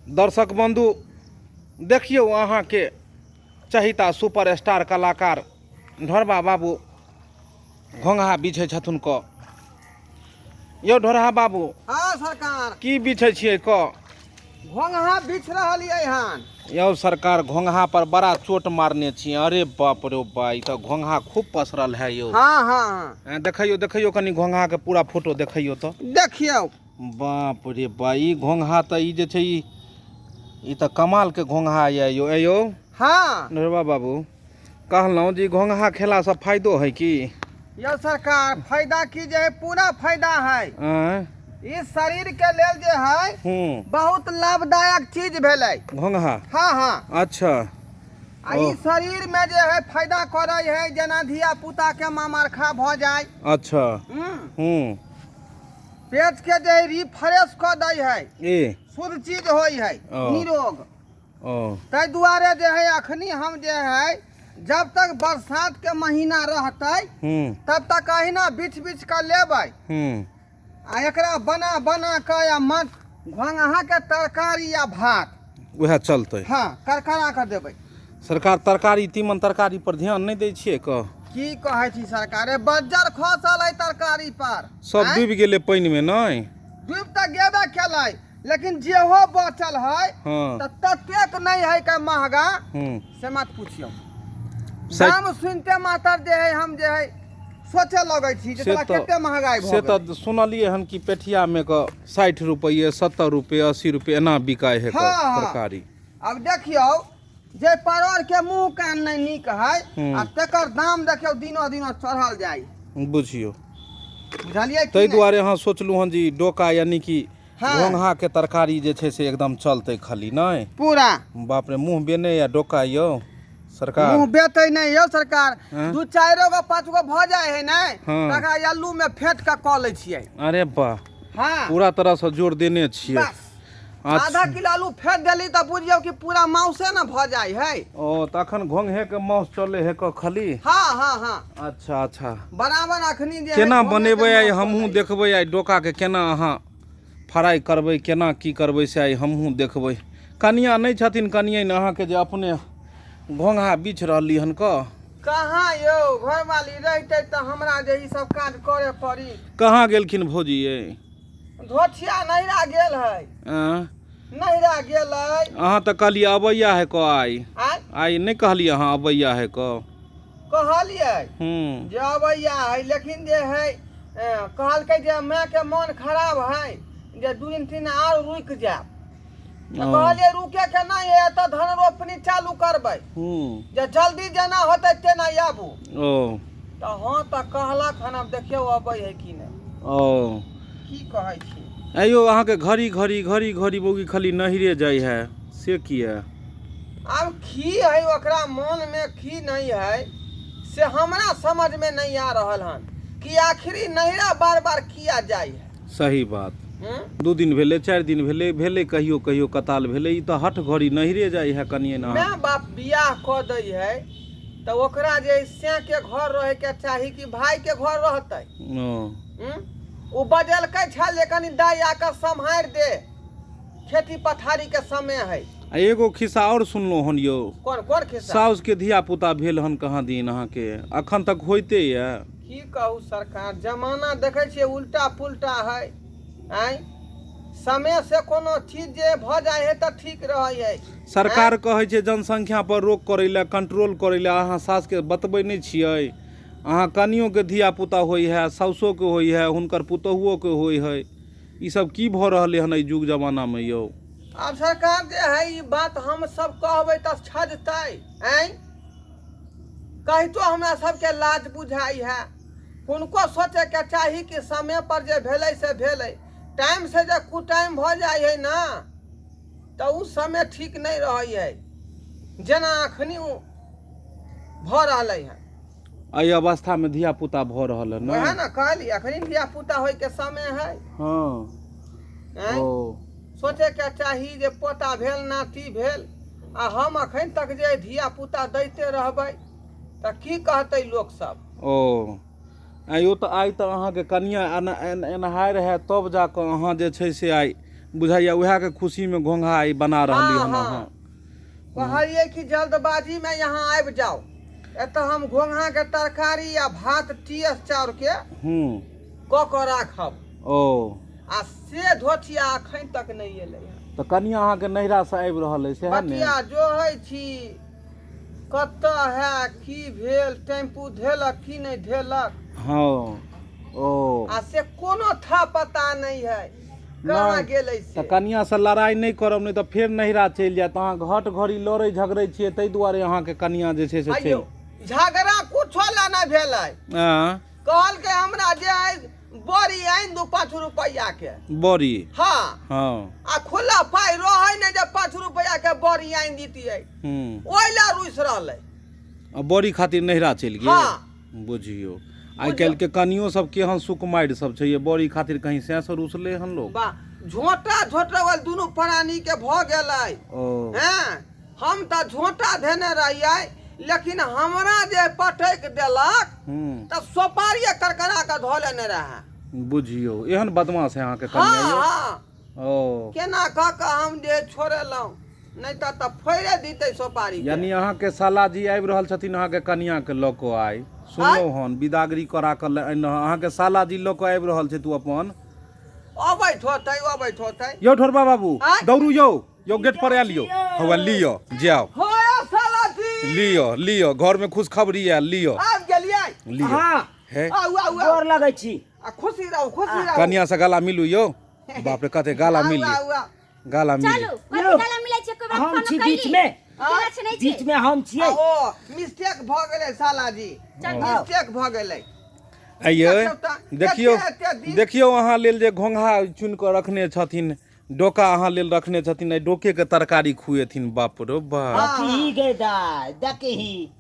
दर्शक बन्धु देखियौ अहाँके चहिता सुपर स्टार कलाकार ढोरबा बाबू घोंघा बिछै छथुन क यौ ढोरहा बाबू। हाँ सरकार। की बिछै छियै क? घोंघा बिछ रहल ये हन। यौ सरकार, घोंघा पर बड़ा चोट मारने छी। अरे बाप रे बा, ई तऽ घोंघा खूब पसरल है यौ। हाँ हाँ हाँ। देखैयौ देखैयौ, कनि घोंघा के पूरा फोटो देखैयौ तऽ। देखियौ। बाप रे बा, ई घोंघा तऽ ई जे छै ई तऽ कमाल के घोंघा यऽ यौ। ए यौ। हाँ। ढोरबा बाबू, कहलहुँ जे ई घोंघा खेलासँ फायदो है की? यौ सरकार, फायदा की जे है, पूरा फायदा है। आँय? ई शरीर के लेल जे है बहुत लाभदायक चीज भेलै घोंघा। हाँ हाँ। अच्छा। आ ई शरीर में जे है फायदा करे है, जेना धिया पुता के मामरखा भ जाय। अच्छा। पेट के जे है रिफ्रेश कऽ दै है। ए। शुद्ध चीज होइ है। ओ। निरोग। ओ। ताहि दुआरे जे है अखनी हम जे है जब तक बरसात के महीना रहतै तब तक अहिना बिछ बिछ कऽ लेबै आ एकरा बना बना कऽ आ मत घोंघा के तरकारी आ भात उएह चलतै। हाँ, करकरा कऽ देबै। सरकार, तरकारी तीमन तरकारी पर ध्यान नहि दै छियै कह? की कहै छी सरकार, बज्जर खसल है तरकारी पर। सब आँय? डूबि गेलै पानिमे? नहि डूबि तऽ गेबे केलै, लेकिन जेहो बचल है तऽ ततेक नहि है के महगा से मत पुछियौ। दाम सुनते मातर जे है हम जे है सोचे लगै छी जे से साला तऽ कते महगाई भऽ से गेलै। तऽ सुनलियै हन कि पेठियामे के 60 रुपैए, 70 रुपैए, 80 रुपैए एना बिकाइ है हाँ, हाँ। तरकारी। आब देखियौ जे परोड़ के मुंह कान नहि नीक है आ तेकर दाम देखियौ दिनो दिनो चढ़ल जाय। बुझियौ। बुझलियै कि ताहि नहि? दुआरे अहाँ सोचलहुँ हन जे ई डोका यानी कि हाँ। घोंघा के तरकारी जे छै से एकदम चलतै खाली नहि पूरा। बाप रे, मुँह बेने या डोका यौ सरकार? मुंह बेतै नहि यौ सरकार। हाँ? दू चारि गो पाँच गो भऽ जाइ है ने हाँ। तकरा आलू में फेंट के कऽ लै छियै। अरे वाह। हाँ। पूरा तरहसँ जोर देने छियै। बस आधा किलो आलू फेंट देली तऽ बुझियौ कि पूरा माउसे ने भऽ जाइ है। ओ तऽ अखन घोंघे के माउस चले है क खली? हाँ हाँ हाँ। अच्छा अच्छा। बराबर अखनी जे है केना घोंघे के बनेबै आइ माउस हमहूँ चलै। देखबै आइ डोका के केना अहाँ फ्राइ करबै, केना की करबै से आइ हमहूँ देखबै। कनिया नहि छथिन कनिये ने अहाँके जे अपने घोंघा बिछ रहली हन क? कहाँ यौ, घरवाली रहितै तऽ हमरा जे ई सब काज करे पड़ी। कहाँ गेलखिन भौजी ये? धोछिया नैहरा गेल है। आँ? नैहरा गेल है। अहाँ तऽ कहलियै अबैया है क आइ। आइ? आइ नहि कहलियै अहाँ अबैया है क? कहलियै जे अबैया है, लेकिन जे है कहलकै जे मायके मन खराब है जे 2 दिन 3 आर रुकि जायब। तऽ कहलियै रुके के नहि है, एतऽ धन रोपनी चालू करबै जे जल्दी जेना होतै तेना आबू। ओ। तऽ हँ तऽ कहलक हन, आब देखियौ अबै है कि नहि। ओ। की कहै छी। आइयो अहाँके घड़ी घड़ी घड़ी घड़ी बौगी खाली नहिरे जाइ है, से किया? आब की है ओकरा मन में की नहीं है से हमरा समझ में नहीं आ रहल हन कि आखिरी नहिरा बार बार किया जाइ है। सही बात। 2 दिन भेलै, 4 दिन भेलै, भेलै कहियो कहियो कताल भेलै, ई तऽ हठ घड़ी नहिरे जाइ है कनिये ने। माय बाप बियाह कऽ दै है तऽ ओकरा जे सैं के घर रहे के चाही कि भाई के घर रहतै? ओ। ओ बजेलकै छल जे कनि दाइ आके सम्हारि दे, खेती पथारी के समय है। आ एगो खिस्सा आओर सुनलहुँ हन यौ। कोन कोन खिस्सा? साउस के धिया पुता भेल हन कहाँ दिन अहाँके, अखन तक होइते यऽ। की कहू सरकार, जमाना देखै छियै उल्टा पुल्टा है। आँय, समय से कोनो चीज जे भऽ जाइ है तऽ ठीक रहै है। सरकार कहै छै जनसंख्या पर रोक करै लए, कंट्रोल करै लए, अहाँ सासके बतबै नहि छियै? अहाँ कनियोके धिया पुता होइ है, साउसोके होइ है, हुनकर पुतोहुओके होइ है, ई सब की भऽ रहलै हन एहि युग जमानामे यौ? आब सरकार जे है ई बात हम सब कहबै तऽ छजतै? आँय, कहितो हमरा सबके लाज बुझाइ है। हुनको सोचैके चाही कि समय पर जे भेलै से भेलै, टाइम से जे कुटाइम भऽ जाइ है ने तऽ ओ समय ठीक नहि रहै है, जेना अखनी ओ भऽ रहलै हन। एहि अवस्थामे धिया पुता भऽ रहल है? वएह ने कहली, अखनी धिया पुता होइके समय है। आँय? ओ। सोचैके चाही जे पोता भेल, नाती भेल, आ हम अखन तक जे धिया पुता दैते रहबै तऽ की कहतै लोक सब? ओ आइयो तऽ आइ तऽ अहाँके कनिया एनहाइ रहए तब जा कऽ अहाँ जे छै से आइ बुझाइए उएहके खुशीमे घोंघा आइ बना रहली हँ हन हँ अहाँ। कहलियै कि जल्दबाजीमे यहाँ आबि जाउ, एतऽ हम घोंघाके तरकारी आ भात टीएस चाउरके कऽ कऽ राखब। ओ आ से धोथिया अखन तक नहि एलै हँ। तऽ कनिया अहाँके नैहरासँ आबि रहल अइ सएह ने? बटिया जोहै छी, कतऽ है, की भेल, टेम्पू धेलक कि नहि धेलक। हँ ओ आ से कोनो था पता नहि है कहाँ नहि गेलै तऽ से। कनियाँसँ लड़ाइ नहि करब, नहि तऽ फेर नैहरा चलि जायत। अहाँ घट घड़ी लड़ै झगड़ै छियै, ताहि दुआरे अहाँके कनियाँ जे छै से आइयो चलि झगड़ा कुछो लए नहि भेलै। आँ कहलकै हमरा जे आइ बड़ी आनि दू 5 रुपैआ के बड़ी। हाँ। हाँ। आ खुला पाइ रहै नहि जे 5 रुपैआ के बड़ी आनि दितियै। ओहि लए रुसि रहलै। आ बड़ी खातिर नैहरा चलि गेल? हाँ। बुझियौ आइ काल्हि के कनियो सब केहन सुकुमारि सब छै ये, बड़ी खातिर कहीं सैं से रुसले हन लोग। वाह, झोंटा झोंटवल दुनू प्राणी के भऽ गेलै। ओ हैं, हम तऽ झोंटा धेने रहियै, लेकिन हमरा जे पटकि देलक तऽ सोपारिये करकरा कऽ धऽ लेने रहए। बुझियौ एहन बदमाश है अहाँके कनिया हाँ यौ। हाँ। ओ केना कऽ कऽ हम जे छोड़ेलहुँ, नहि तऽ तऽ फोड़े दितै सोपारी के। यानी अहाँके साला जी आबि रहल छथिन अहाँके कनिया के लऽ कऽ आइ सुनलहुँ हन, बिदागरी करा कऽ अहाँके साला जी लऽ कऽ आबि रहल छै। तू अपन अबैत होतै, अबैत होतै। यौ ढोरबा बाबू। आँय? दौड़ू यौ, यौ गेट पर आयल यौ, हौआ लिअ जाउ। हो साला जी, लिअ लिअ, घर में खुशखबरी आयल, लिअ। आबि गेलियै। लिअ। हाँ। हे आउ आउ आउ। गोर लगै छी। आ खुशी रहू, खुशी रहू। कनिया से गला मिलू यौ। बाप रे, कते गला आउ मिली। आउ आउ। गला मिली। चलू, कथी यौ, गला मिलै छै? कोई बात हम फोन छी कैली? बीच में। केना छै, नहि छै? बीच में हम छियै। आ ओ मिस्टेक भऽ गेलै साला जी, चल। मिस्टेक भऽ गेलै। आइये देखियौ तऽ, देखियौ। एते एते दिन। देखियौ अहाँ लेल जे घोंघा चुनि कऽ रखने छथिन, डोका अहाँ लेल रखने छथिन, एहि डोके के तरकारी खुएथिन। बाप रो बाप। हाँ। देखही गे दाय, देखही।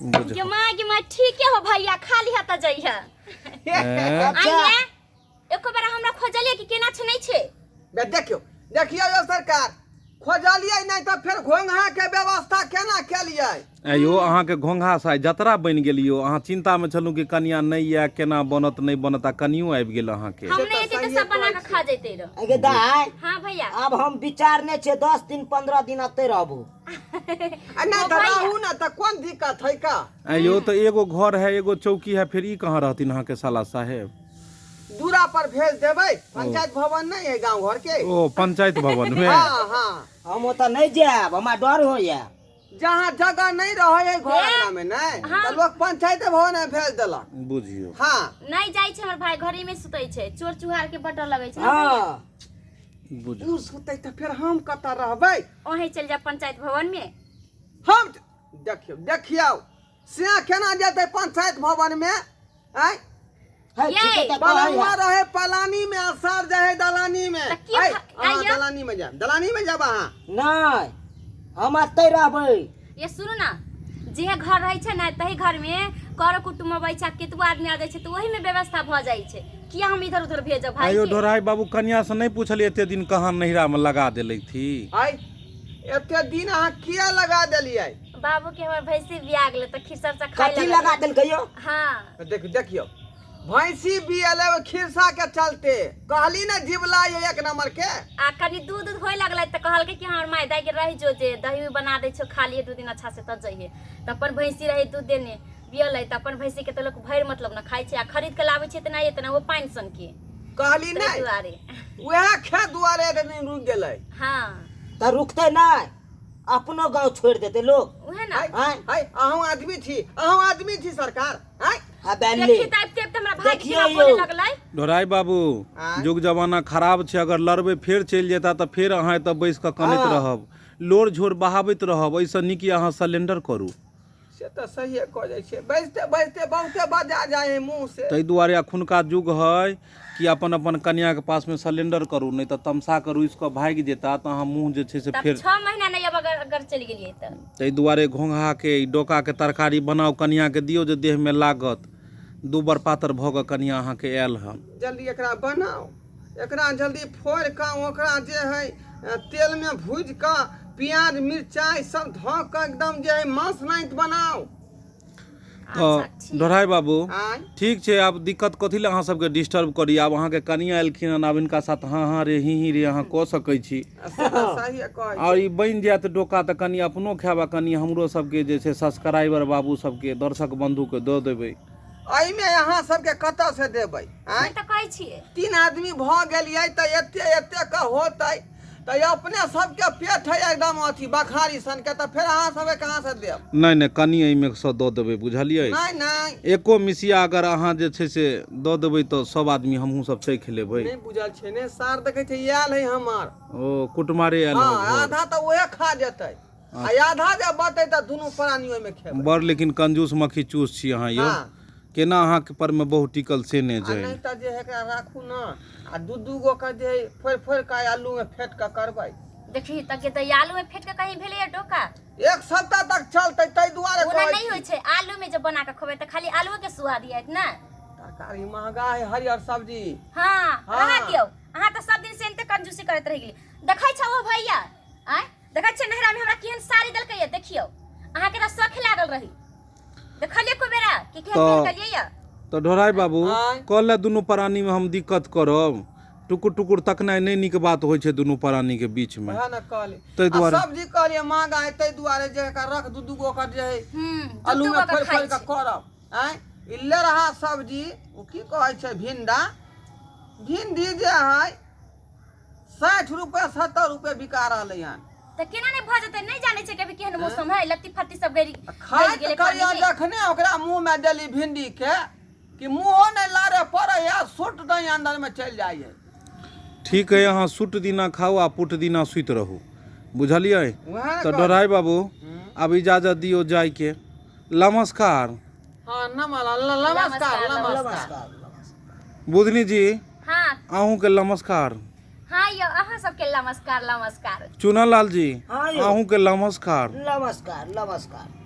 बुझ गे माँ, गे माँ, ठीके हो भैया, खा लिहा तऽ जइहा। ऐं? आइये एको बेर हमरा खोजलियै कि केना छै नहि छै? बे देखियौ, देखियौ यौ सरकार, खोजलियै नहि तऽ फेर घोंघा के व्यवस्था केना केलियै? आँय यौ, अहाँके घोंघा से आइ जतरा बनि गेल यौ। अहाँ चिंता में छलहुँ कि कनिया नहि यए, केना बनत नहि बनत, आ कनियो आबि गेल अहाँके। हम से नहि तऽ एतै तऽ सहिए सब बना कहै कऽ छी। खा जैतै रह। अगे दाय। हाँ भैया। आब हम विचार नहि छियै, 10 दिन 15 दिन एतै रहबो। आ नहि ओ तऽ भैया। रहू ने तऽ कोन दिक्कत है का? आँय यौ, तऽ एगो घर है, एगो चौकी है, फेर ई कहाँ रहथिन अहाँके साला साहेब? दूरा पर भेज देबै, पंचायत भवन नहीं है गांव घर के। ओ पंचायत भवन में? हाँ हाँ। हम ओतऽ नहि जायब, हमरा डर होइया। जहाँ जगह नहीं रहे है घर अंगना में नहीं हाँ। तऽ लोग पंचायत भवन में भेज देलक। बुझियौ। हाँ। नहि जाइ छै हमर भाई, घरे में सुतै छै, चोर चुहार के बड डर लगै छै ने भैया। हाँ। बुझियौ। उ सुतै तऽ फेर हम कतऽ रहबै? वहीं चलि जायब पंचायत भवन में। हम देखियौ, देखियौ से केना जेतै पंचायत भवन में? आँय? है, ये। ठीके तऽ कहै पलंगवा है। रहे पलानी में, असर रहे दलानी में। तऽ की आँय, अहाँ आइयो? दलानी में जायब, दलानी में जायब अहाँ? नहि, हम एतै रहबै। ये सुनू ना, जे घर रहै छै ने तही घर में कर कुटुम्ब अबै छै, आ केतबो आदमी आ जाइ छै तऽ ओही में व्यवस्था भऽ जाइ छै। किया हम इधर उधर भेजब भाई आयो के? ढोराई बाबू, कनिया से नहीं पूछलियै एते दिन कहाँ नैहरा में लगा देलथि? आँय, एते दिन अहाँ किया लगा देलियै? बाबू के हमर भैंसी बिया गेलै तऽ खीर सब खाय कथी लगलै। लगा देलकै यौ? हाँ। देख, देखियौ भैंसी बियले खिरसा के चलते, कहली ने जिबला ये एक नंबर के। आ कनि दूध उध होए लगलै तऽ कहलकै कि हमर माय दाइ के रहि जो, जे दही उही बना दै छौ, खा लिए 2 दिन अच्छा से तऽ जइहे। तऽ अपन भैंसी रहे दूध देने, बियलै तऽ अपन भैंसी के तऽ लोक भरि मतलब ने खाइ छै, आ खरीद के लाबै छै तऽ नहि एतना ओ पानि सन के। कहली ताहि नहि दुआरे वएह खेत दुआरे एते दिन रुकि गेलै। हाँ। तऽ रुकतै नहि, अपनो गाँव छोड़ि देतै लोक। उहे ना। आइ आँय? आइ अहूँ आदमी छी, अहूँ आदमी छी सरकार। आइ आ बैले देखी तऽ आबिते आबिते हमरा भाई के देखियौ केना बोले यौ। लगलै। ढोराई बाबू, आँय? युग जमाना खराब छै, अगर लड़बै फेर चलि जेता तऽ फेर अहाँ एतऽ बैस कऽ कनैत हाँ। रहब, लोर झोर बहाबैत रहब। एहिसँ नीक यऽ अहाँ सलेंडर करू। से तऽ सहिए कह जाइ छै, बजते बजते बहुते बजा जाइ है मुँह से। ताहि दुआरे अखुनका युग है कि अपन अपन कनियाके पासमे सलेंडर करू, नहि तऽ तमसा कऽ रुसि कऽ भागि जेता तऽ अहाँ मुँह जे छै से तब फेर 6 महीना नहि अब अगर अगर चलि गेलियै तऽ। ताहि दुआरे घोंघाके ई डोकाके तरकारी बनाउ, कनियाके दियौ जे देहमे लागत। दूबर पातर भऽ कऽ कनिया अहाँके आयल हन। जल्दी एकरा बनाउ, एकरा जल्दी फोड़ि कऽ ओकरा जे है तेलमे भूजि कऽ प्याज मिरचाइ सब धऽ कऽ एकदम जे है मांस नाहित बनाउ। तऽ अच्छा ठीक। ढोढ़ाइ बाबू, आँय। ठीक छै, आब दिक्कत कथी लए अहाँ सबके डिस्टर्ब करी। आब अहाँके कनिया एलखिन हन, आब हिनका साथ हाँ हाँ रे ही ही रे अहाँ कऽ सकै छी। से तऽ सहिए कहै। आओर ई बनि जायत डोका तऽ कनि अपनो खायब आ कनि हमरो सबके जे छै सब्सक्राइबर बाबू सबके, दर्शक बन्धुके दऽ देबै। एहिमे अहाँ सबके कतऽ से देबै? आँय, से तऽ कहै छियै। 3 आदमी भऽ गेलियै तऽ एते एते के होतै तऽ अपने सबके पेट है एकदम अथी बखारी सनके, तऽ फेर अहाँ सबके कहाँ से देब? नहि नहि, कनि एहिमे सँ दऽ देबै, बुझलियै? नहि नहि। एको मिसिया अगर अहाँ जे छै से दऽ देबै तऽ सब आदमी हमहूँ सब चखि लेबै। नहि बुझल छै ने सार, देखै छै आयल है हमर। ओ कुटमारे आयल? हँ। हँ। आधा तऽ उहे खा जेतै आ आधा जे बचतै तऽ दुनू प्राणी ओहिमे खेबै। बड़ लेकिन कंजूस मक्खी चूस छी अहाँ यौ। हँ। केना अहाँके पर मे बहु टिकल से नहि आ जानि। नहि तऽ जे एकरा राखू ने आ दू दू गो के जे फोड़ि फोड़ि कऽ आलूमे फेट कऽ करबै। देखी तऽ के तऽ आलू में फेट के कहीं भेलैया डोका? एक सप्ताह तक चलतै, ताहि दुआरे ओना कहै नहि छी। होइ छै, आलू में जे बना के खेबै तऽ खाली आलुए के स्वाद आयत ने। तरकारी महगा है, हरियर सब्जी। हाँ। हाँ। रहा दियौ, अहाँ तऽ सब दिन से एनते कंजूसी करैत रहि गेली। देखै छौ ओ भैया, आँय, देखै छियै नैहरा में हमरा केहन साड़ी देलकै या? देखियौ, अहाँके तऽ शौख लागल रही। देखलियै को बेरा कि केहन तऽ- पहिर के एलियै या? तऽ ढोढ़ाइ बाबू, आँय। कल दुनू प्राणीमे हम दिक्कत करब? टुकुर टुकुर तकनाइ नहि नीक बात होइ छै दुनू प्राणीके बीचमे। वएह ने कहली। ताहि आ दुआरे सब्जी कहलियै महगा है ताहि दुआरे जे एकरा रख, दू दू गो ओकर जे है दू आलू दू में गो के फोड़ि खाइ फोड़ि कऽ छै। करब। आँय, ई लेरहा सब्जी ओ की कहै छै, भिंडा, भिंडी जे है 60 रुपए 70 रुपए बिका रहलै हन। तऽ केना नहि भऽ जेतै? नहि जानै छै कि अभी केहन मौसम है, लत्ती फत्ती सब गरि गलि खाइत गेलै करिया पानि मे। जखने ओकरा मुँह में देली भिंडी के कि मुँहो नहि लारे पड़ै है, सुट दही अंदर में चलि जाइ है। ठीक है, अहाँ सुट दिना खाउ आ पुट दिना सुति रहू, बुझलियै? वएह ने तऽ कहली। ढोढ़ाइ बाबू, आब इजाजत दियौ जाइके। नमस्कार। हाँ, नमस्कार नमस्कार। नमस्कार। नमस्कार नमस्कार। बुधनी जी। हाँ। अहूँके नमस्कार। हाँ यौ, अहाँ सबके नमस्कार नमस्कार। चुनालाल जी। हाँ यौ। अहूँके नमस्कार। नमस्कार नमस्कार।